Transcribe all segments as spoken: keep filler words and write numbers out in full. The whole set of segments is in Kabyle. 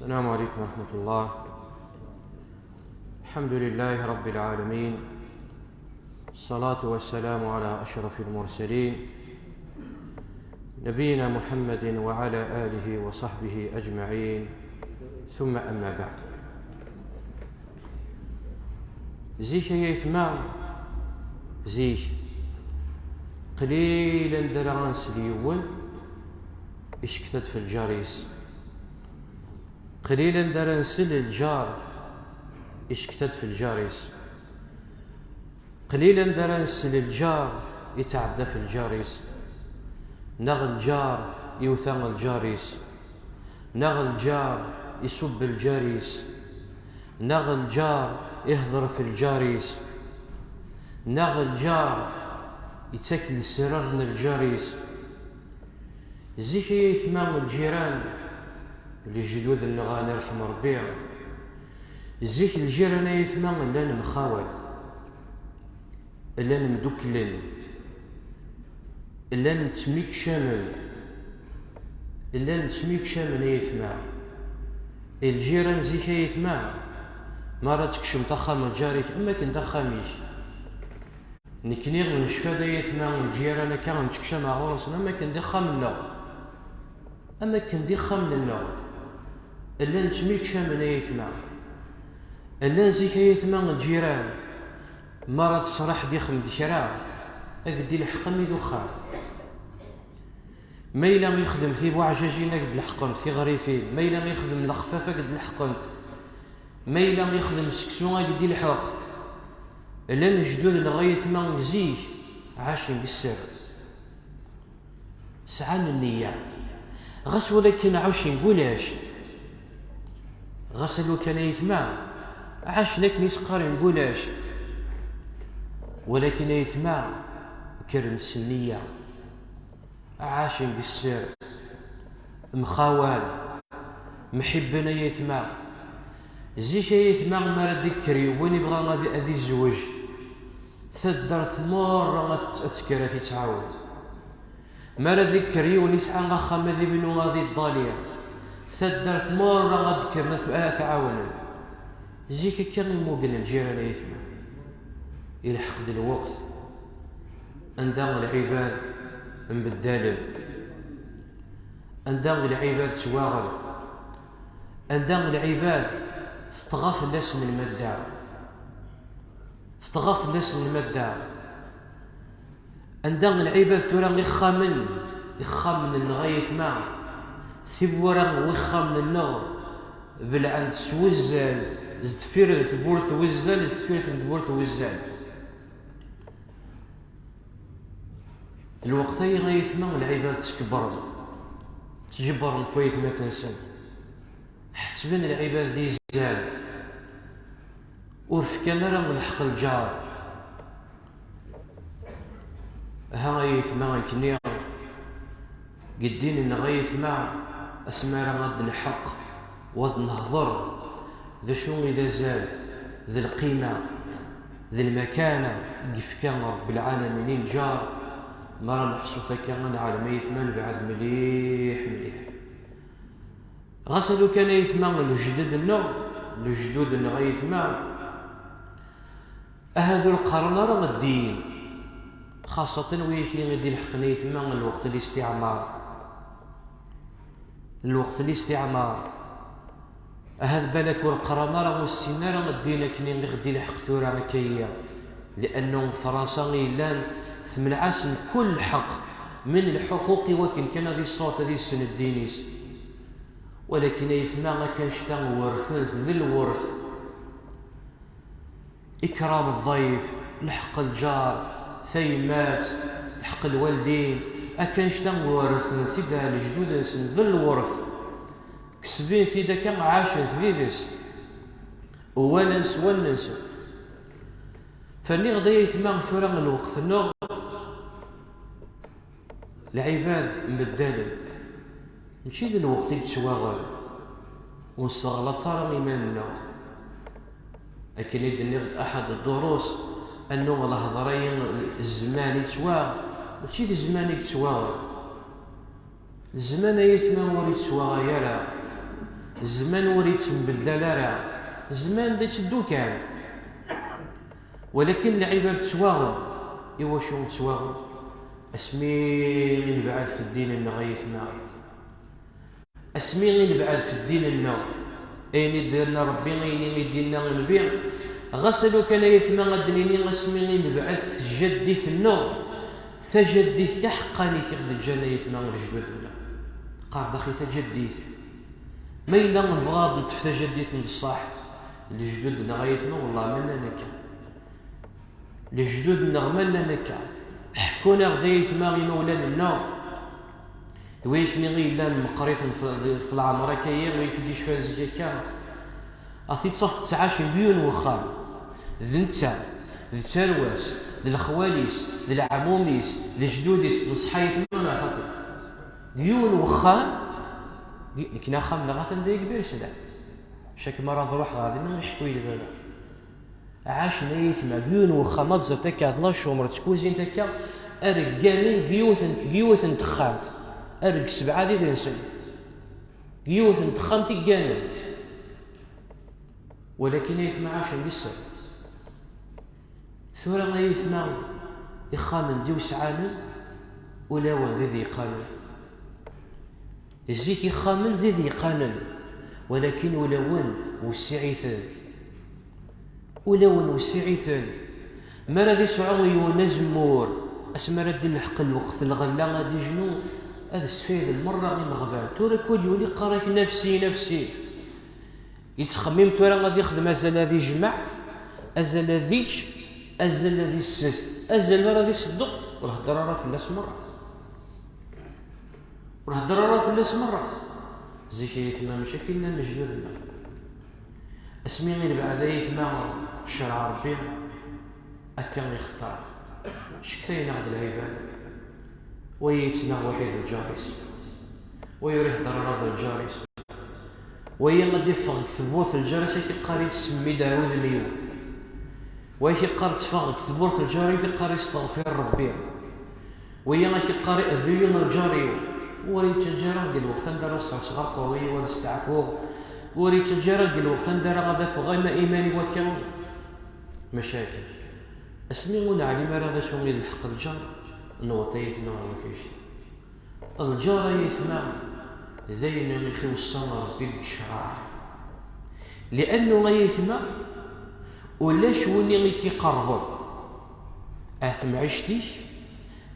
السلام عليكم ورحمة الله. الحمد لله رب العالمين. الصلاة والسلام على أشرف المرسلين، نبينا محمد وعلى آله وصحبه أجمعين. ثم أما بعد. Zik ay aytma, zik, qlil anda ara nsel yiwen, icekta-d f lǧar-is. Qlil anda ara nsel lǧar, icekta-d f lǧar-is. Qlil anda ara nsel lǧar, itɛedda f lǧar-is. Neɣ lǧar iwta lǧar-is. Neɣ lǧar isub lǧar-is. Neɣ lǧar ihḍer f lǧar-is. Neɣ lǧar ittak lesrar n lǧar-is. Zik ay aytma, lǧiran, lejdud-nneɣ ad nerḥem Rebbi. Zik lǧiran ay aytma llan mxawal, llan mduklen, llan ttemyekcamen, llan ttemyekcamen ay aytma. Lǧiran zik ay aytma, mi ara tkecmeḍ axxam n lǧar-ik am akken d axxam-ik. Nekni necfa-d ay aytma lǧiran akka nettekcam ɣur-sen am akken d ixxamen-nneɣ. Am akken d ixxamen-nneɣ. Llan ttemyekcamen ay aytma. Llan zik ay aytma lǧiran, mi ara d-ṣṣreḥ d ixem d kra, ad k-d-ilḥeq am i d uxxam. Ma yella yexdem tibuɛjajin ad k-d-leḥqent tiɣrifin, ma yella yexdem lexfaf ad k-d-leḥqent, ma yella yexdem seksu ad k-d-ilḥeq. Llan lejdud-nneɣ ay aytma zik, ɛacen deg sser. Sɛan nniya. Ɣas walakin ɛucen deg ulac. Ɣas lukan ay aytma, ɛacen akken i s-qqaren deg ulac. Walakin ay aytma, kkren s nniya. Ɛacen deg sser, mxawal, mḥibben ay aytma. Zik ay aytma, mi ara d-ikker yiwen ibɣa ad, ad izweǧ, taddart merra ad t-, ad tekker ad t-ittɛawen. Mi ara d-ikker yiwen isɛa axxam ad ibnu ad iḍali, taddart merra ad d-kkren ad t-, ad t-ɛawnen. Zik akka i mmugen lǧiran ay aytma. Ilḥeq-d lweqt anda lɛibad mbeddalen, anda lɛibad ttwaɣen, anda lɛibad teṭɣa fell-asen lmadda, teṭɣa fell-asen lmadda. Anda lɛibad tura ixxamen, ixxamen-nneɣ ay aytma, tiwwura n wixxamen-nneɣ belɛent s wuzzal, zedfir n tewwurt n wuzzal, zedfir n tewwurt n wuzzal. Lweqt-agi ay aytma lɛibad ttkebren, ttjebbren f waytmaten-nsen, ḥettben lɛibad d izan, ur fkan ara lḥeqq lǧar. Ha ay aytma, nekni deg ddin-nneɣ ay aytma, asmi ara ad d-nḥeqq u ad nehḍer d acu i d azal d lqima d lmakana i yefka Ṛebbi lɛalamin i lǧar, mi ara neḥṣu akka ad neɛlem ay aytma nebɛed mliḥ mliḥ. Ɣas lukan ay aytma lejdud-nneɣ, lejdud-nneɣ ay aytma, ahat ur qqaren ara ddin, xaṣṣatan wigi i d-ilḥeqen ay aytma lweqt n listiɛmar. Lweqt n listiɛmar, ahat balak ur qqaren ara, ur ssinen ara ddin akken i ɣ-d-ilḥeq tura akka-yi, li'annu Fransa i yellan temneɛ-asen kul lḥeqq min lḥuquq i wakken kan ad iṣṣut, ad issen ddin-is. Walakin ay aytma, akka annect-a werten-t d lwert. Ikram ḍḍayf, lḥeqq lǧar, tayemmat, lḥeqq lwaldin, akka annect-a werten-t-id lejdud-nsen d lwert. Kesben-t-id akka, ɛacen-t did-s, walan s wallen-nsen. Ferniɣ-d ay aytma tura lweqt-nneɣ, lɛibad mbeddalen. Mačči d lweqt i yettwaɣen, ur nesseɣlaṭ ara iman-nneɣ. Akken i d-nniɣ aḥad ddurus, annu lehḍer-agi, zzman yettwaɣ, mačči d zzman i yettwaɣen. Zzman ay aytma ur yettwaɣay ara. Zzman ur yettembeddal ara, zzman d itteddu kan. Walakin lɛibad ttwaɣen. Iwacu ttwaɣen? Asmi i nebɛed f ddin-nneɣ, ay aytma. Asmi i nebɛed f ddin-nneɣ, ayen i d-yenna Rebbi, ayen i d-yenna Nnbi, ɣas a lukan ay aytma ad d-nini asmi i nebɛed f tjaddit-nneɣ, tajaddit taḥeqqanit i ɣ-d-ǧǧan ay aytma lejdud-nneɣ. Qqar daxi tajaddit. Ma yella nebɣa ad neṭṭef tajaddit n ṣṣeḥ, lejdud-nneɣ ay aytma, wellah ma llan akka. Lejdud-nneɣ ma llan akka, ḥekkun-aɣ-d ay aytma imawlan-nneɣ, d wayetma i yellan meqqrit f, f leɛmer akka-yi, wayek i d-yecfan zik akka, ad t-id-tafeḍ ttɛacen deg yiwen wexxam, d netta, d tarwa-s, d lexwal-is, d leɛmum-is, d lejdud-is, nṣeḥ ay aytma neɣ xaṭi? Deg yiwen wexxam, nekni axxam-nneɣ atan deg Bir Slam. Cak mi ara d-ruḥeɣ ɣer dinna, iḥekku-yi-d baba. Ɛacen ay aytma deg yiwen wexxam, aẓet akka d la chambre d tkuzint akka, ar gganen deg yiwet n, deg yiwet n texxamt, ar deg sebɛa d idinsen. Deg yiwet n texxamt i gganen. Walakin ay aytma ɛacen di sser. Tura ay aytma, ixxamen d iwesɛanen, ulawen d iḍeyqanen. Zik ixxamen d iḍeyqanen, walakin ulawen wessiɛ-iten. Ulawen wessiɛ-iten. Mi ara d-isɛu yiwen azemmur, asmi ara d-ilḥeq lweqt n lɣella, ad d-ijnu, ad sfayden merra imeɣban. Tura kul yiwen iqqar-ak nafsi, nafsi. Yettxemmim tura ad ixdem, azal ad ijmeɛ, azal ad ičč, azal ad isses, azal ara d-iṣeddeq, ur hedder ara fell-as merra. Ur hedder ara fell-as merra. Zik ay aytma mačči akka i llan lejdud-nneɣ. Asmi i nebɛed ay aytma f ccreɛ Rebbi, akka i xeṭṭer. Cektayen-aɣ-d lɛibad. Wa yettnaɣ waḥid d lǧar-is. Wa ur ihedder ara d lǧar-is. Waya ad d-iffeɣ deg tewwurt n lǧar-is, ad k-iqqar-id semmi-d ar udem-iw. Wa ad k-iqqar tteffeɣ deg tewwurt n lǧar-iw, ad k-iqqar isteɣfir Rebbi. Waya ad k-iqqar adu-yi lǧar-iw. Ur yettaǧǧa ara deg lweqt anda ara sserseɣ aqerruy-iw ad steɛfuɣ. Ur yettaǧǧa ara deg lweqt anda ara ad afeɣ ima iman-iw akka. Maca akka, asmi ur neɛlim ara d acu i d lḥeqq n lǧar, newweḍ ay aytma ɣer wakk-icti. Lǧar ay aytma d ayen i ɣ-iweṣṣa Rebbi deg ccreɛ. Liannu ay aytma, ulac win i k-iqerben ar temɛict-ik,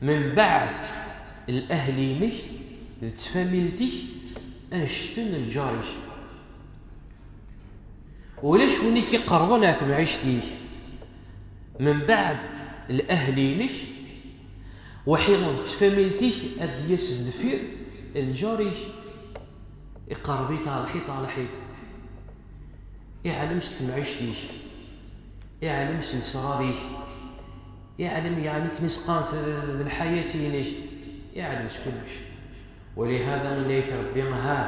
membeɛd lahl-inek d tfamilt-ik, annect-en lǧar-ik. Ulac win i k-iqerben ar temɛict-ik, membeɛd lahl-inek, waḥi d tfamilt-ik, ad d-yas sdeffir lǧar-ik, iqerreb-ik ar lḥiṭ, ar lḥiṭ. Iɛlem s temɛict-ik, iɛlem s lesrar-ik, iɛlem yeɛni akken i s-qqaren s, d lḥayat-inek, iɛlem s kullec. Walihada yenna-yak Rebbi, ha,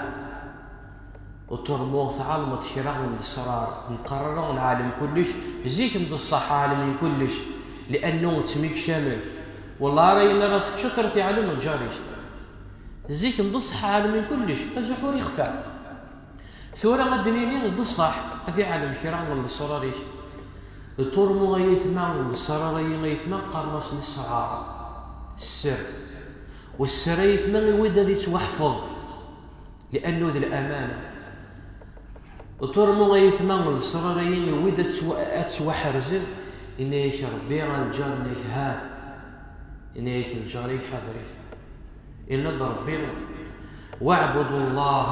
ur turmuɣ tɛelmeḍ kra n lesrar, neqqar ara neɛlem kullec, zik n ṣṣeḥ ɛelmen kullec, liannu ttemyekcamen. Wallah ara yenna ara teččeḍ ara t-iɛlem lǧar-ik. Zik n ṣṣeḥ ɛelmen kullec, azuḥ ur ixfa. Tura ad d-nini d ṣṣeḥ, ad iɛlem kra n lesrar-ik. Turmu ay aytma lesrar-ayi ay aytma qqaren-as lesrar, sser. U sser ay aytma i wid ad ittwaḥfeḍ, liannu d lamana. U turmu ay aytma lesrar-ayi i wid ad ttwa-, ad ttwaḥerzen, yenna-yak Rebbi a lǧar-nnek ha, yenna-yak lǧar-ik ḥader-it. Yenna-d Rebbi: واعبدوا الله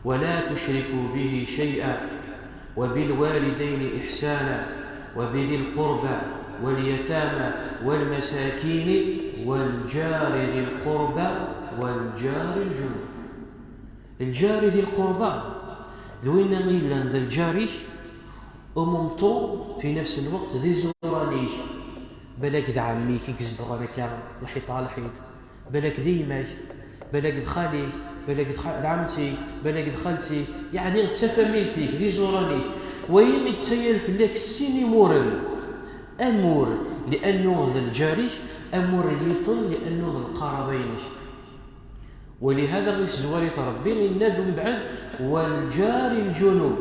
ولا تشركوا به شيئا وبالوالدين إحسانا وبذي القربى واليتامى والمساكين والجار ذي القربى والجار الجنب. Lǧar di lqurba d winna i yellan d lǧar-ik, umumtu fi nefs lweqt d iẓuran-ik, balak d ɛemmi-k i izedɣen akka lḥiṭ ɣer lḥiṭ, balak d gma-k, balak d xali-k, balak d xa-, d ɛemti-k, balak d xalti-k, yeɛni d tafamilt-ik, d iẓuran-ik. Wayi i yettayal fell-ak sin imuren. Amur liannu d lǧar-ik, amur yiṭen liannu d lqaraba-inek. Walihada isezwar-it Ṛebbi, yenna-d umbeɛd: "Walǧari lǧunub."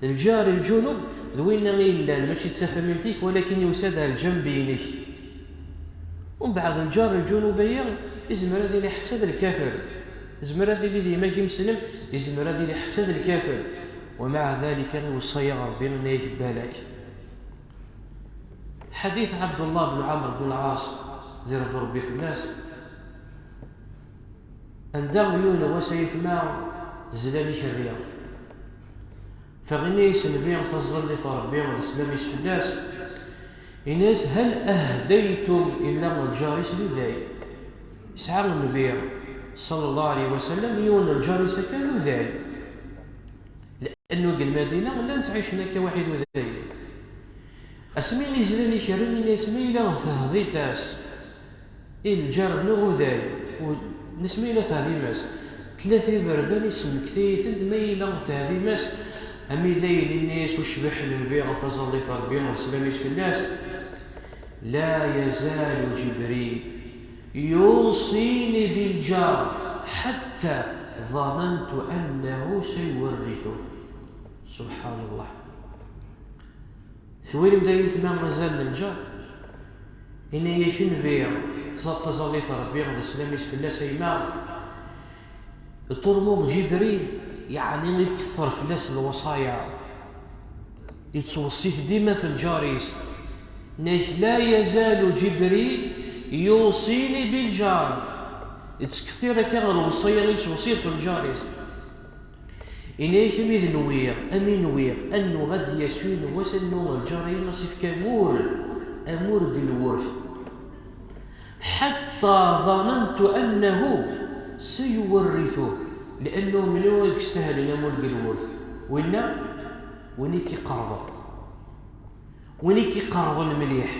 Lǧari lǧunub d winna i yellan, mačči d tafamilt-ik, walakin yusa-d ar lǧanb-inek. Umbeɛd, lǧar lǧunub-agi, izmer ad yili ḥetta d lkafir. Izmer ad yili d yemma-k imeslem, izmer ad yili ḥetta d lkafir. Wa maɛa dalika, iweṣṣa-yaɣ Ṛebbi, yenna-yak: "Balak." Ḥadit Ɛebdullah ben Ɛamr ben Lɛaṣ, di Ṛebbi Ṛebbi fell-as, anda yiwen wass, ay atma, zlan ikerri. Fa yenna-yas Nnbi, taẓallit n Ṛebbi d sslam-is fell-as, yenna-yas: "Hal ahdaytum illa lǧar-is d uday?" Yesɛa Nnbi, ṣalla Llahu ɛalayhi wa sallam, yiwen n lǧar-is akka d uday. Liannu deg Lmadina llan ttɛicen akka waḥid udayen. Asmi i zlan ikerri, yenna-yas: "Ma yella theddiḍ-as i lǧar-nneɣ uday, u-, nes ma yella tehdim-as." Tlata iberdan ismekta-yi-tent, ma yella tehdim-as, am i dayen, yenna-yas ucbiḥ n Nnbi ɣef taẓallit n Ṛebbi d sslam-is fell-as: "La yazalu Ǧibril yuṣini bilǧar ḥatta ḍanantu annahu sayuwarrithu." Subḥanallah. Twalam d ayetma azal n lǧar? Yenna-yak Nnbi, ẓẓad taẓallit n Ṛebbi d sslam-is fell-as, a yemma, ṭurmuḍ Ǧibril, yeɛni iketter fell-as lewṣaya, yettweṣṣi-t dima f lǧar-is. Yenna-yak: "La yazalu Ǧibril yuṣini bilǧar." Yettkettir akka lewṣaya, yettweṣṣi-t f lǧar-is. Yenna-yak: "Am i d nwiɣ, am i nwiɣ, annu ad d-yas yiwen wass, annu lǧar-agi ad s-ifk amur, amur deg lwert. Ḥatta ḍanantu annahu sayuwarrithu." Liannu mliw i yestahlen amur deg lwert? Winna, win i k-iqerben. Win i k-iqerben mliḥ.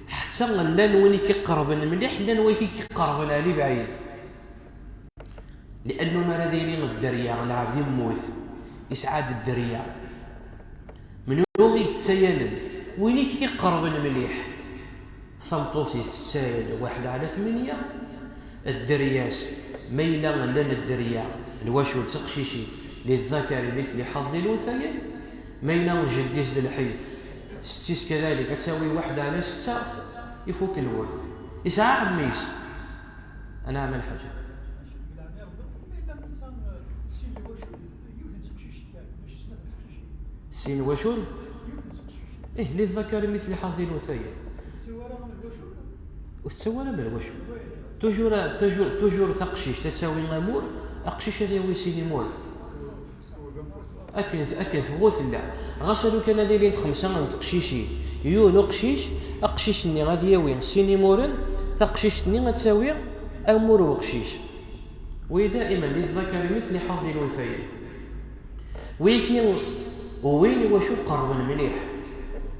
Ḥetta llan win i k-iqerben mliḥ, llan win i k-iqerben ɛli bɛid. Liannu mi ara d-yili dderya, lɛebd yemmut, yesɛa-d dderya. Menhu i yettayalen? Win i k-t-iqerben mliḥ. Tameṭṭut i tettayal waḥed ɛla tmenya, dderya-s, ma yella llan dderya, lwacu d teqcicin, للذكر مثل حظ الأنثيين, ma yella jeddi-s d lḥi, setti-s kadalik, ad tawi waḥed ɛla setta, ifuk lwert. Yesɛa ɛemmi-s. Anɛam a Lḥaǧa. Sin wacu? Ih, للذكر مثل حظ الأنثيين. Ur tettawi ara ma lwacu. Toujours, toujours, toujours taqcict ad tawi amur, aqcic ad yawi sin imur. Akken, akken tebɣu tella. Ɣas alu kan ad ilint xemsa n teqcicin, yiwen uqcic, aqcic-nni ad yawi sin imuren, taqcict-nni ad tawi amur uqcic. Wi daiman, للذكر مثل حظ الأنثيين. Wiki, win iwacu qerben mliḥ.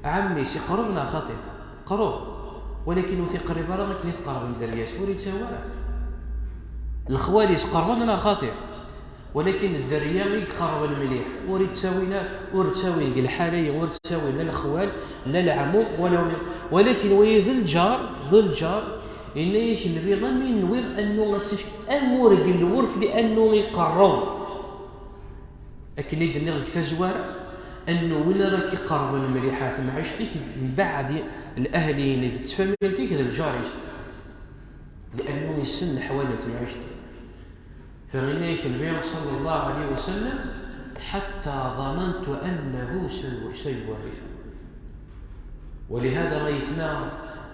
Ɛemmi-s iqerreb neɣ xaṭi? Qerreb. Walakin ur t-iqerrib ara akken i t-qerrben dderya-s, ur yettawi ara. Lexwal-is qerben neɣ xaṭi? Walakin dderya i iqerrben mliḥ, ur yettawin ara, ur ttawin deg lḥala-yi, ur ttawin la lexwal, la leɛmu, wala wi-, walakin wayi d lǧar, d lǧar, yenna-yak Nnbi, am i nwiɣ annu ad s-ifk amur deg lwert, liannu iqerreb. Akken i d-nniɣ deg tazwara, annu win ara k-iqerben mliḥ ar temɛict-ik, mbeɛd l-ahli-inek, d tfamilt-ik, d lǧar-ik. Liannu yessen leḥwal n temɛict-ik. Fa yenna-yak Nnbi, ṣalla Llahu ɛalayhi wa sallam: "Ḥatta ḍanantu annahu sayuwarrithu." Walihada, ay aytma,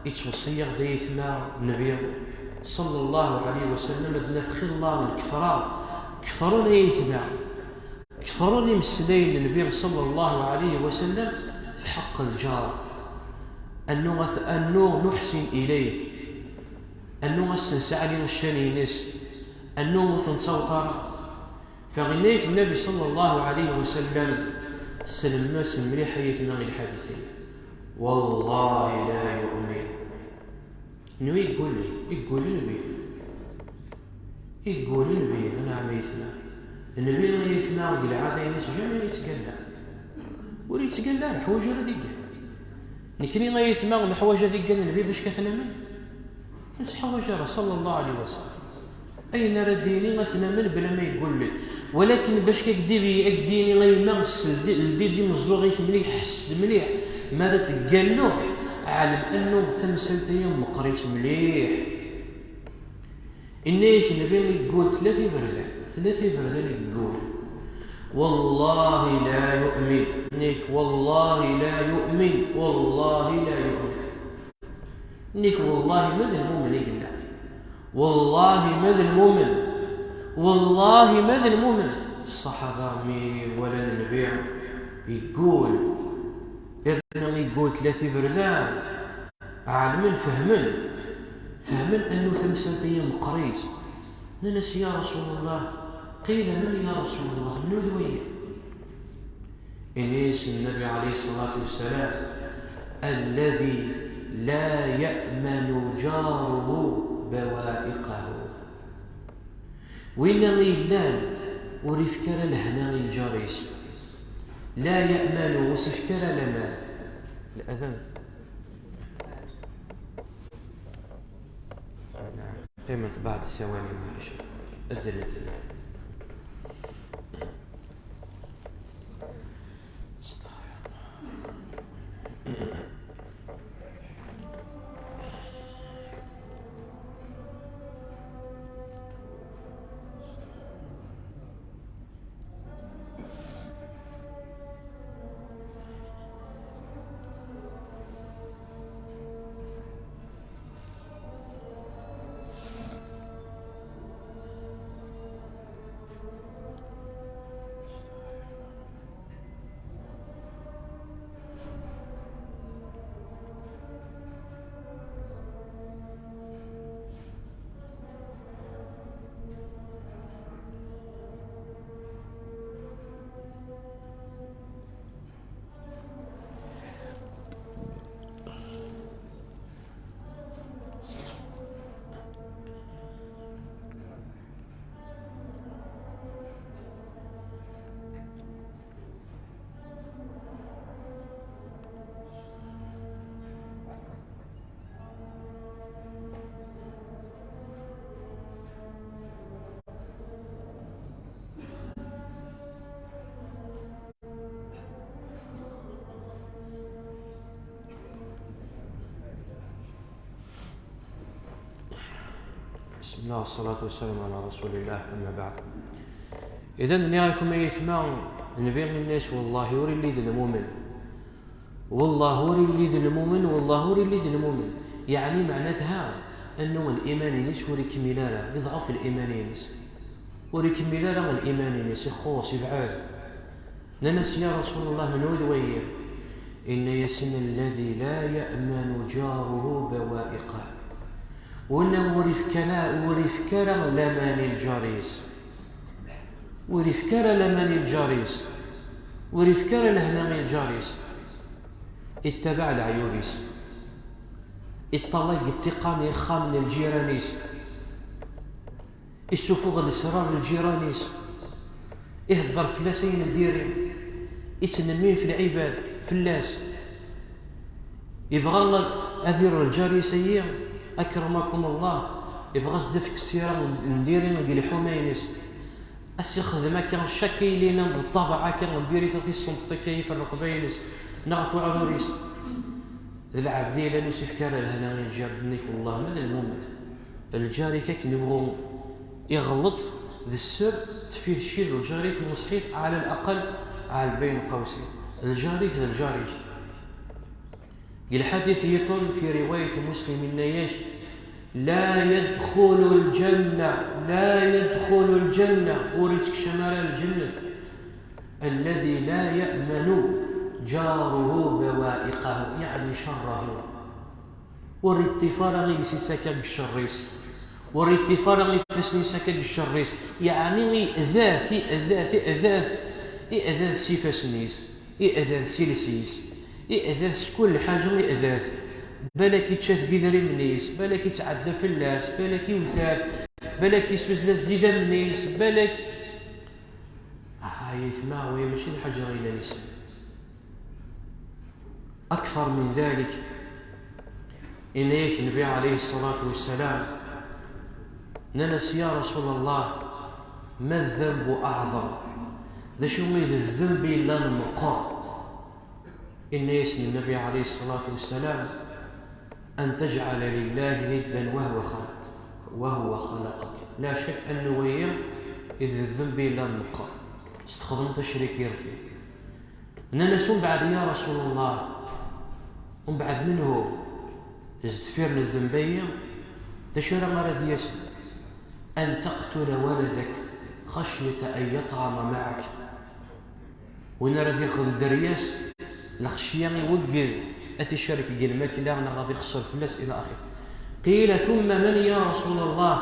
ittweṣṣi-yaɣ-d ay aytma Nnbi, ṣalla Llahu ɛalayhi wa sallam, ad naf xilla n lketṛa, ketṛen ay aytma, ketṛen imeslayen n Nnbi, ṣalla Llahu ɛalayhi wa sallam, fi ḥeqq lǧar. Annu ad, annu nuḥsin ilayh. Annu ad s-nseɛli ccan-ines, annu ur t-nettaweḍ ara. Fa yenna-yak Nnbi ṣalla Llahu ɛalayhi wa sallam, sellmem-as mliḥ ay aytma i lḥadit-agi. Wallahi la yu'min. Nwi iggulen, iggulen bi. Iggulen bi, anɛam ay aytma. Nnbi ay aytma deg lɛada-ines jamais yettgalla. Ur yettgalla ara, ḥwaǧ ara ad iggal. Nekni ay aytma neḥwaǧ ad iggal Nnbi bac ad t-namen? Ur nesḥawaǧ ara, ṣalla Llahu ɛalayhi wa sallam. Ayen ara d-yini ad t-namen bla ma yeggulli. Walakin bac ad k-d-ibi-, ad k-d-yini a yemma, sel-, ldi-d imeẓẓuɣ-ik mliḥ, ḥess-d mliḥ. Mi ara teggalluḍ, ɛlem annu tamsalt-aya meqqer-itt mliḥ. Inna-yak Nnbi yeggul tlata iberdan, tlata iberdan yeggul. Wallahi la yu'min. Inna-yak wallahi la yu'min, wallahi la yu'min. Nek wallahi ma d lmumen i yella. Wallahi ma d lmumen. Wallahi ma d lmumen. Ṣṣaḥaba mi walan Nnbi yeggul, irna yeggul tlata iberdan, ɛelmen, fehmen, fehmen annu tamsalt-agi meqqrit. Nnan-as: "Ya Rasulullah." Qila: "Man ya Rasulullah, menhu d wagi?" Ini-as Nnbi ɛalayhi ṣṣalatu wassalam: "Alladhi la ya'manu jaruhu bawa'iqahu." Winna i yellan ur ifki ara lehna i lǧar-is. La ya'manu, ur s-ifki ara laman. Ladan. Qqiment beɛd ثواني, maɛlic. Ddel, ddel. بسم الله والصلاة والسلام على رسول الله، أما بعد. إذن nniɣ-akum ay aytma, Nnbi inna-yas: "Wallahi ur illi d lmumen." Wallah ur illi d lmumen, wallah ur illi d lmumen. Yeɛni meɛnatha annu liman-ines ur ikemmil ara, iḍɛef liman-ines. Ur ikemmil ara liman-ines, ixuṣ, ibɛed. Nnan-as: "Ya Rasulullah, menhu d wagi?" Inna-yasen: "Alladhi la ya'manu jaruhu bawa'iqah." Winna ur ifki ara, ur ifki ara laman i lǧar-is. Ur ifki ara laman i lǧar-is. Ur ifki ara lehna i lǧar-is. Ittabaɛ leɛyub-is. Iṭṭalay deg ṭṭiqan ixxamen n lǧiran-is. Issufeɣ lesrar n lǧiran-is. Ihedder fell-as ayen n diri. Ittnemmim f lɛibad, fell-as. Yebɣa ad iru lǧar-is-agi, akramakum Allah, yebɣa ad s-d-ifk ssira n diri deg lḥuma-ines. Ad s-ixdem akka, chaque yili d ṭṭabeɛ akka n diri-t, ad t-issenṭeṭ akka ɣef rreqba-ines neɣ ɣef uɛrur-is. D lɛebd i yellan ur s-ifki ara lehna i lǧar-nnek, wallah ma d lmumen. Lǧar-ik akken iwɣu iɣelleṭ d sser, tfirci d lǧar-ik, nṣeḥ-it ɛala laqal, ɛala lbayen qawsin. Lǧar-ik d lǧar-ik. Deg lḥadit yiṭen fi riwayat Muslim, inna-yak: "La yadxulu lǧanna, la yadxulu lǧanna", ur ittekcam ara lǧennet, "alladhi la ya'manu jaruhu bawa'iqahu", yeɛni cerrahu. Ur iṭṭif ara iles-is akka deg ccer-is. Ur iṭṭif ara ifassen-is akka deg ccer-is. Yeɛni iɛdat, iɛdat, iɛdat, iɛdat s ifassen-is, iɛdat s iles-is, iɛdat s kul lḥaǧa iɛdat. Balak ičča-t deg idrimen-is, balak ittɛedda fell-as, balak iwta-t, balak isuzel-as-d idammen-is, balak. Ah, ay aytma, waya mačči d lḥaǧa i la nisel. أكثر من ذلك، إن يك النبي عليه الصلاة والسلام، Nnan-as: "Ya Rasul Allah, ma ddenbu aɛḍam?" D acu i d ddnb yellan meqqer? Inna-yasen Nnabi ɛalayhi ṣṣalatu wassalam: "An tajɛala lillahi niddan wa huwa xalaq, wa huwa xalaqak." La cak annu wagi i d ddnb yellan meqqer, testexdmeḍ acrik i Rebbi. Nnan-as: "Umbeɛd, ya Rasul Allah, umbeɛd menhu?" Zedfir n ddnb-agi, d acu ara ara d-yasen? "An taqtula waladak xashyata an yaṭɛama maɛak." Win ara d-ixdem dderya-s, lxecya i wiged ad t-icerrek deg lmakla neɣ ad ixṣer fell-as, ila axir. Qila: "Thumma man, ya Rasul Allah?"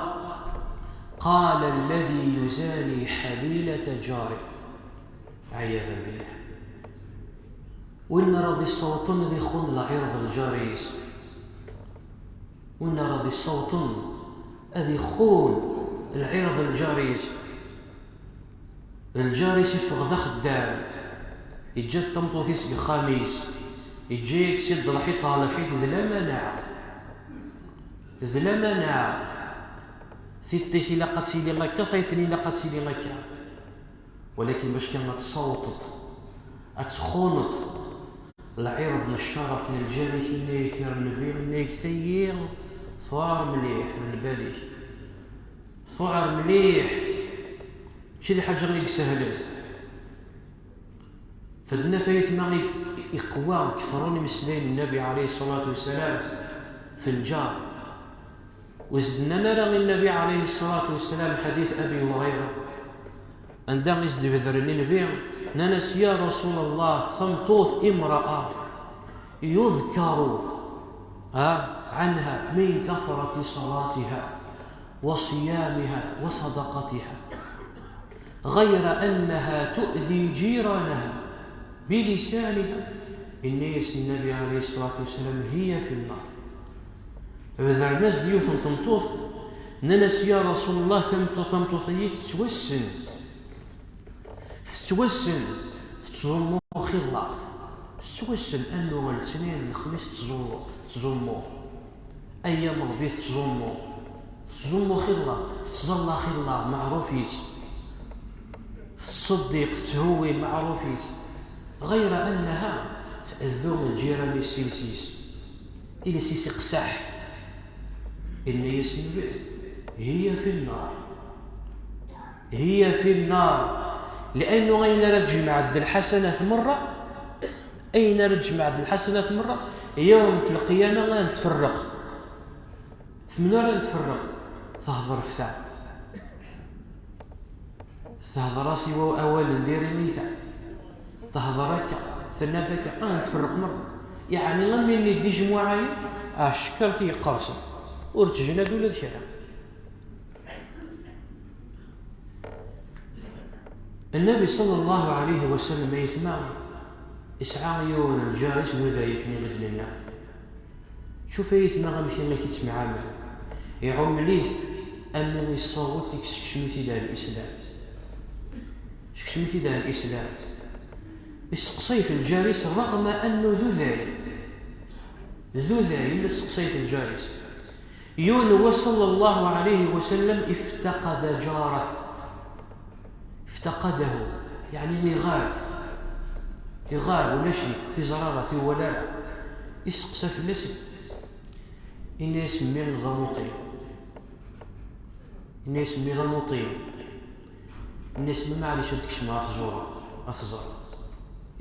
Qala: "Alladhi yuzani halilata jari." Ɛiyada billah. Win ara d-issawṭen ad ixun lɛirḍ n lǧar-is. Win ara d-issawṭen ad ixun lɛirḍ n lǧar-is. Lǧar-is iffeɣ d axeddam, iǧǧa-d tameṭṭut-is deg uxxam-is, iǧǧa-yak-tt-id d lḥiṭ ɣer lḥiṭ, d lamanɛa. D lamanɛa. Tiṭ-ik ilaq ad tili akka, tayet-nni ilaq ad tili akka. Walakin bac kan ad tessawḍeḍ ad txuneḍ lɛirḍ n cceref n lǧar-ik, inna-yak Nnbi, inna-yak: "Tayi tuɛer mliḥ, rr lbal-ik. Tuɛer mliḥ, mačči d lḥaǧa i isehlen." Fad naf ayetma i, iqwa deg ferrun imeslayen n Nnabi ɛalayhi ṣṣalatu wassalam f lǧar. Ur s-d-nnan ara i Nnabi ɛalayhi ṣṣalatu wassalam, ḥadit Abi Hurayra, anda i s-d-bedren i Nnbi, nnan-as: "Ya Rasul Allah, tameṭṭut, imra'a, yudkaru, ha, anha min kathrati ṣalatiha, wa ṣiyamiha, wa ṣadaqatiha, ɣayra annaha tu'dhi jiranaha bi lisaniha." Inna-yas Nnabi ɛalayhi ṣṣalatu wassalam: "Hiya fi nnar." Bedren-as-d yiwet n tmeṭṭut, nnan-as: "Ya Rasul Allah, tameṭṭut, tameṭṭut-agi tettwassen. Tettwassen, tettẓummu xillaɣ. Tettwassen, annu, letnayen, lexmis tettẓummu, tettẓummu. Ayyam Rebbi tettẓummu. Tettẓummu xillaɣ, tettẓalla xillaɣ, meɛruf-itt. Tettṣeddiq, tetthewwi, meɛruf-itt. Ɣayra annaha tɛeddu lǧiran-is s iles-is. Iles-is iqseḥ." Inna-yas Nnbi: "Hiya fi nnar." Hiya fi nnar. Li'annu ayen ara tjemɛeḍ d lḥasanat merra, ayen ara tjemɛeḍ d lḥasanat merra, yawm n lqiyama ad tent-tferreq. F menhu ara tent-tferreq? Tehder f ta. Tehder-as i wa-, awal n diri-nni ta. Tehder akka, tenna-d akka, ad tent-tferreq merra. Yeɛni am win i d-ijmuɛ-ayi, ah, cekker ti yeqqersen. Ur ttjnad ula d kra. Nnabi ṣallallahu ɛalayhi wa sallam, ayetma, isɛa yiwen n lǧar-is d uday akken i d-nenna. Cuf ayetma amek i t-ittemɛamal. Iɛumel-it am win issaweḍ i yessekcem-it-id ar Lislam. Sekcem-it-id ar Lislam. Isteqsay f lǧar-is, raɣma annu d uday. D uday, illa isteqsay f lǧar-is. Yiwen wass, ṣallallahu ɛalayhi wa sallam, iftaqada jarah. Iftaqadahu, yeɛni iɣab. Iɣab, ulac-it, tiẓra ara, tiwala ara. Isteqsa fell-as, inna-yas: "Mmi, d amuṭi?" Inna-yas: "Mmi, d amuṭi?" Inna-yas: "Ma maɛlic ad kecmeɣ ad t-ẓureɣ, ad t-ẓreɣ."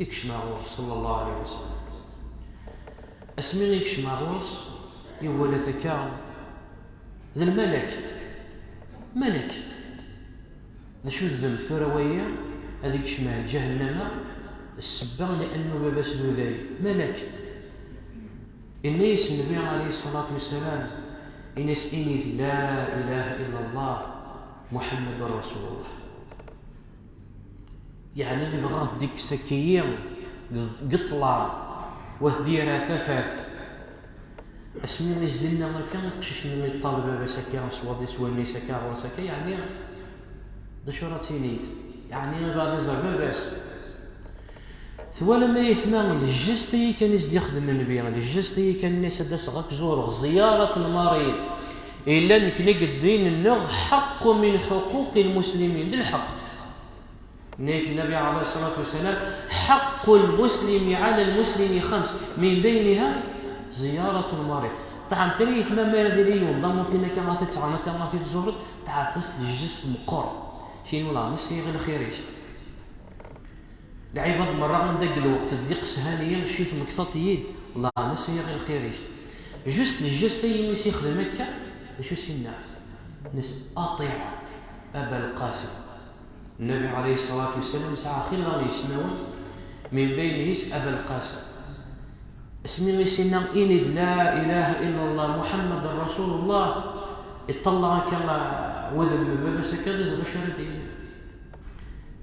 Ikcem ɣur-s, ṣallallahu ɛalayhi wa sallam. Asmi ikcem ɣur-s, iwala-t akka d lmalak. Malak. D acu d ddem tura waya, ad ikcem ar ǧahennama, ssebba li'annu baba-s d uday. Malak. Inna-yas Nnbi ɛalayhi ṣṣalatu wassalam, inna-yas: "Init la ilaha illa Allah, Muḥammadun Rasulullah." Yeɛni ibɣa ad t-id-ikkes akki deg ṭṭlam, wa t-id-yerr tafat. Asmi i s-d-inna akka, aqcic-nni iṭṭal baba-s akka, s waḍu-s, wallen-is akka, ɣur-s akka, yeɛni d acu ara tiniḍ? Yeɛni ibɣa ad iẓer baba-s. Twalam ayetma, le geste-agi kan i s-d-yexdem Nnbi, le geste-agi kan, inna-yas: "Ad d-aseɣ ad k-zureɣ, ziyarat lmarid." Illa nekni deg ddin-nneɣ حق من حقوق المسلمين, d lḥeqq. Nnek Nnabi ɛalayhi ṣṣalatu wassalam: حق المسلم على المسلم خمس من بينها زيارة المريض. Ṭɛam tira yetma, ma ara d-ili yiwen d amuṭin akka, ad t-id-tɣen akka, ad t-id-tẓureḍ, tɛaṭ-as-d lǧest meqqer. Tin ula nsiɣ i lxir-ik. Lɛibad merra anda deg lweqt ddiq shan-iyi, cci tmektaḍ-iyi-d, wellah nsiɣ i lxir-ik. Just lǧest-ayi i s-ixdem akka, d acu s-inna? Nnes: أطع أبا القاسم. Nnabi ɛalayhi ṣṣalatu wassalam yesɛa xilla n yismawen, min baynihis Aba Lqasim. Asmi i s-inna: "Ini-d la ilaha illa Allah Muḥemmaden Rasulullah", iṭṭalleɛ akka wudem n baba-s akka, d acu ara d-yini.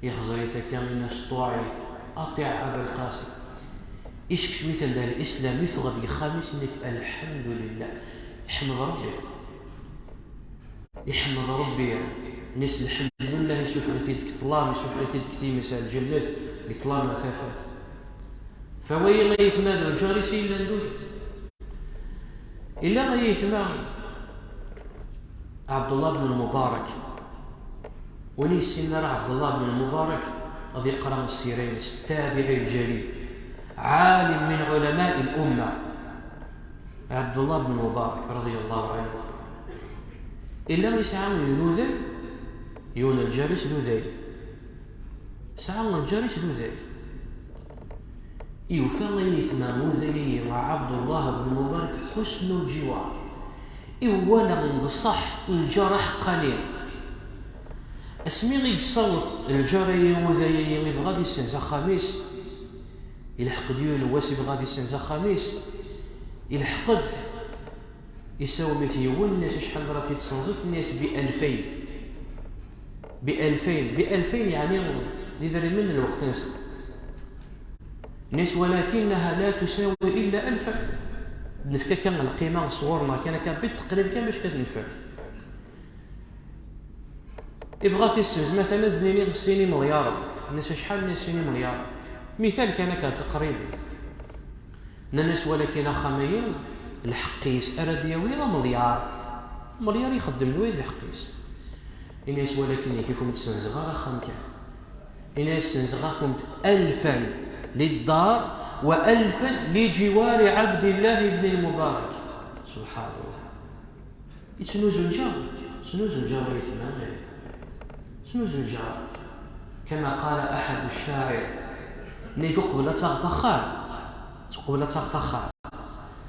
Yexẓer-it akka, yenna-s: "Ṭuɛ-it, atiɛ Aba Lqasim." Isekcem-iten-d ar Lislam, iffeɣ-d deg uxxam-is, inna-k: "Alḥemdulillah, iḥmed Ṛebbi." Iḥmed Ṛebbi, nnes: "Lḥemdullah, isuffeɣ-it-id deg ṭṭlam, isuffeɣ-it-id deg times, ar lǧennet, deg ṭṭlam ar tafat." Fa wayi ayetma d lǧar-is i yellan d ul. Illa ayetma Ɛebdullah ben Lmubarak. Win yessinen ara Ɛebdullah ben Lmubarak, ad iqra ssira-ines, tabiɛi lǧalil, ɛalim min ɛulama'i l-umma. Ɛebdullah ben Mubarak, radiyallahu anhu. Illa yesɛa yiwen uday, yiwen lǧar-is d uday. Yesɛa lǧar-is d uday. Yufa ayetma n uday-agi, Ɛebdullah ben Mubarak, ḥusnu lǧiwar. Iwala d ṣṣeḥ lǧar aḥeqqani. Asmi i yessaweḍ lǧar-agi, uday-agi, ibɣa ad issenz axxam-is, ilḥeq-d yiwen n wass ibɣa ad issenz axxam-is, ilḥeq-d, isawem-it yiwen, nnes: "Acḥal ara t-id-tessenzeḍ?" Nnes: "Bi alfayn." Bi alfayn, bi alfayn, yeɛni d idrimen n lweqt-nsen. Nnes: "Walakinnaha la tusawi illa alfan." Nefka kan lqima sɣur-neɣ kan akka, bi teqrib kan bac kan nefhem. Ibɣa ad t-issenz, matalan, ad d-nini sin imelyaṛen. Nnes: "Acḥal?" Nnes: "Sin imelyaṛen." Mital kan akka, teqrib. Nnan-as: "Walakin axxam-ayi, lḥeqq-is ara d-yawi amelyaṛ. Amelyaṛ ixeddem d wayeḍ lḥeqq-is." Ini-as: "Walakin nekk ur kem-d-ssenzeɣ ara axxam kan." Ini-as: "Ssenzeɣ-akent alfan liddar wa alfan li jiwari Ɛebdillah ibn Lmubarak." Subḥanallah. Yettnuzu lǧar, yettnuzu lǧar ayetma, yettnuzu lǧar. Kama qala aḥadu ccaɛir, nnig uqbel ad taɣeḍ axxam, uqbel ad taɣeḍ axxam,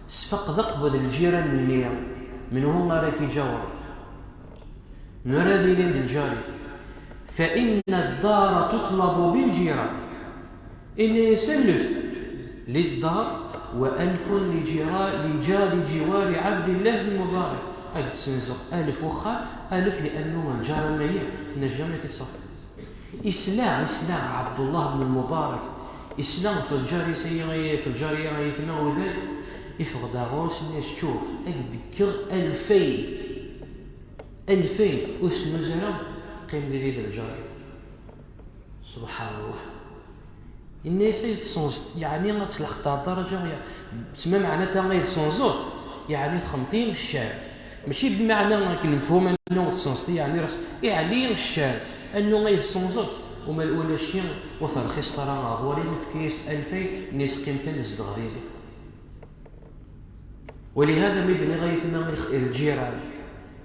sfeqd aqbel lǧiran-nni, menhu ara k-iǧawren, menhu ara d-ilin d lǧar-ik. Fa inna ddara tutlabu bilǧiran. Ini-as alef liddar wa alfun li jira-, li jari jiwari Ɛebdillah bin Mubarak. Ad d-ssenzeɣ alef uxxam, alef liannu lǧar-nni-ayi, nna jamais t-id-ṣafeḍ. Isla, isla Ɛebdullah bin Mubarak, isla f lǧar-is-ayi, f lǧar-ayi ayetma uday, iffeɣ-d ar ɣur-s, inna-as: "Ččuf, ad k-d-kkeɣ alfayn, alfayn, ur snuzu ara, qqim diri d lǧar-iw." Subḥanallah. Inna-as: "Ay tessenzeḍ, yeɛni ad telḥeqḍ ɣer ddaraǧa, ya-, tma meɛnata ay tessenzeḍ, yeɛni txedmeḍ-iyi ccan." Mačči bmeɛna akken nefhum annu tessenzeḍ, yeɛni ras, yeɛni ccan, annu ay tessenzeḍ, uma ulac-it, ur terxiseḍ ara ɣer ɣur-i, nefka-as alfay, nna-as: "Qqim kan, zdeɣ didi." Walihada mi d-nniɣ ayetma, lx-, lǧiran,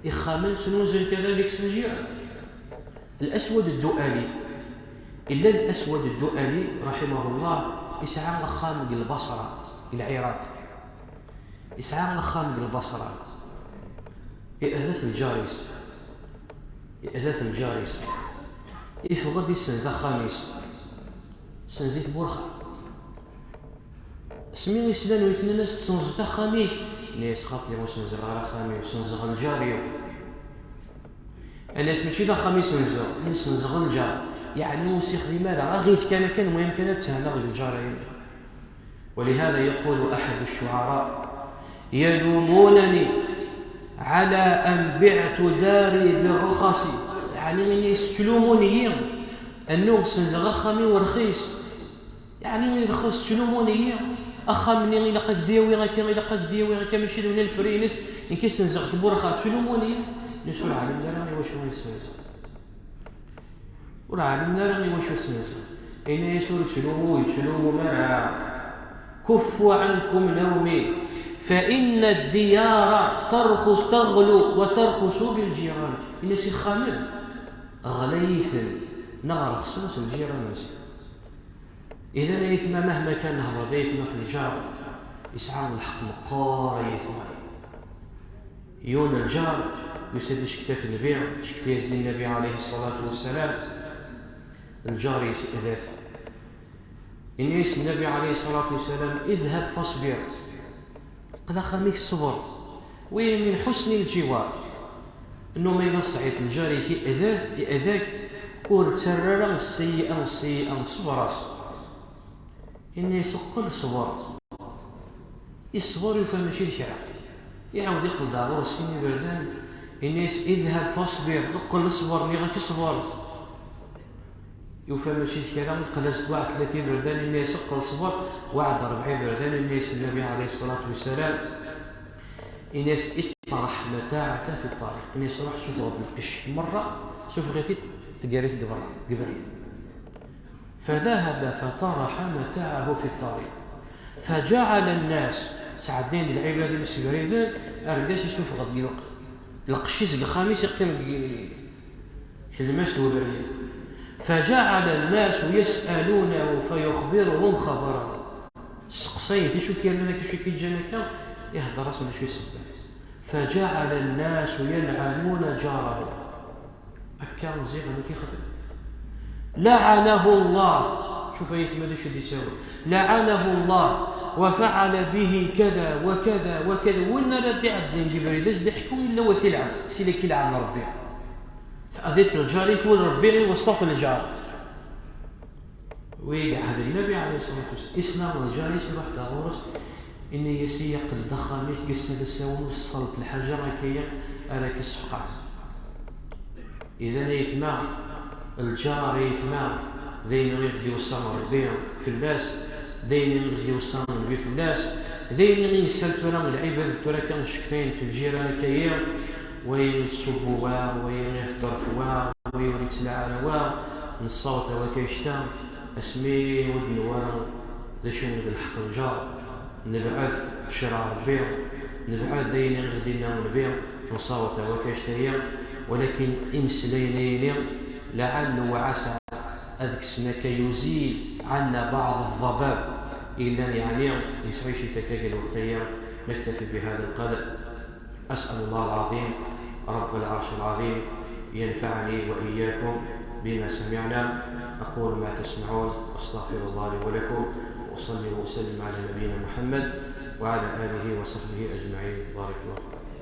ixxamen ttnuzun kadalik s lǧiran. L-Aswad Dduali. Illa L-Aswad Dduali, raḥimahullah, isɛa axxam deg Lbasra, deg Lɛiraq. Isɛa axxam deg Lbasra. Iɛda-t lǧar-is. Iɛda-t lǧar-is. Iffeɣ-d issenz axxam-is. Ssenz-it burxa. Asmi i slan wiknin-as: "Tessenzeḍ axxam-ik?" Nna-as: "Xaṭi, ur ssenzeɣ ara axxam-iw, ssenzeɣ lǧar-iw." Nna-as: "Mačči d axxam i ssenzeɣ, nna-as ssenzeɣ lǧar." Yeɛni ur s-ixdim ara, aɣ-it kan akka, lmuhim kan ad thennaɣ deg lǧar-ayi. ولهذا يقول أحد الشعراء: "يلومونني على أن بعت داري بالرخص." Yeɛni, ini-as, ttlumun-iyi annu ssenzeɣ axxam-iw rxis. Yeɛni, rxis, ttlumun-iyi. Axxam-nni ilaq ad k-d-yawi akka, ilaq ad k-d-yawi akka, mačči d win lpri-ines, nekk i senzeɣ tewwurt-a, ttlumun-iyi. Nnes ur ɛlimen ara i wacu i senzeɣ. Ur ɛlimen ara i wacu senzeɣ. Ini-as ur ttlumu, ur ttlumu ara. كفوا عنكم نومي فإن الديار ترخص تغلو وترخص بالجيران. Ini-as ixxamen ɣlayit-n neɣ rexsen s lǧiran-nsen. Idan ay aytma, mahma kan nehder d aytma f lǧar, yesɛa lḥeqq meqqar ay aytma. Yiwen lǧar yusa-d icekta f nnbi, icekta-yas-d i nnbi alayhi ṣṣalatu wassalam, lǧar-is iɛda-t. Ini-as nnbi alayhi ṣṣalatu wassalam: اذهب فاصبر. Qqel axxam-ik ṣber. Wiyi min ḥusni lǧiwar. Nnum ay ma tesɛiḍ lǧar-ik iɛda-k, iɛda-k, ur ttarra ara sseyyi'a, sseyyi'a, ṣber-as. Ini-as qqel ṣber. Iṣber yufa mačči d kra. Iɛawed iqqel-d ɣur-s sin iberdan, ini-as: اذهب فاصبر, qqel ṣber, nniɣ-ak ṣber. Yufa mačči d kra, iqqel-as-d waɛd tlata iberdan, ini-as qqel ṣber, waɛd rebɛa iberdan, ini-as nnbi alayhi ṣṣalatu wassalam, ini-as: اطرح متاعك في الطريق, ini-as ruḥ sufeɣ-d lqecc-ik merra, sufeɣ-it-id, teggar-it deg berra, deg ubrid. فذهب فطرح متاعه في الطريق فجعل الناس, ttɛeddayen-d lɛibad imsebriden, argaz isufeɣ-d lqecc-is deg uxxam-is, iqqim deg tlemmast n ubrid. فجعل الناس يسألونه فيخبرهم خبره. Sseqsayen-t acu k-yernan akka, acu k-iǧǧan akka, ihedder-asen d acu i ssebba. فجعل الناس يلعنون جاره. Akka ziɣ amek ixdem. لعنه الله. Cuf ay aytma d acu d-yettawin. لعنه الله وفعل به كذا وكذا وكذا. Win ara d-iɛedden deg ubrid, ad s-d-iḥku illa wa t-ilɛen, s illa k-ilɛen Rebbi. Tɛeddiḍ lǧar-ik, win Rebbi iweṣṣa-t lǧar. Wi iɛhed nnbi alayhi ṣṣalatu wassalam, isla lǧar-is, iruḥ-d ɣur-s, ini-as: iyya qqel-d axxam-ik, gis ad as-awin, ur tṣallet lḥaǧa akka-ya ara k-issefqɛen. Idan ay aytma, lǧar ay aytma, d ayen i ɣ-d-iweṣṣa Rebbi fell-as, d ayen i ɣ-d-iweṣṣa Nnbi fell-as, d ayen i nsal tura lɛibad tura kan ncektayen f lǧiran akka-yi, wayen ittṣubbu wa, wayen ihedder f wa, wayen ur ittlaɛi ara wa, nessaweḍ awak annect-a, asmi ur d-newwi ara d acu i d lḥeqq n lǧar, nebɛed f ccreɛ Rebbi, nebɛed d ayen i ɣ-d-inna Nnbi, nessaweḍ awak annect-a-yi, walakin imeslayen-ayini, لعل وعسى ad kksen akka يزيل عنا بعض الضباب yellan, yeɛni yesɛucit akka deg lweqt-aya. نكتفي بهذا القدر. أسأل الله العظيم رب العرش العظيم ينفعني وإياكم بما سمعنا. أقول ما تسمعون، أستغفر الله لي ولكم، وأصلي وأسلم على نبينا محمد وعلى آله وصحبه أجمعين. بارك الله فيكم.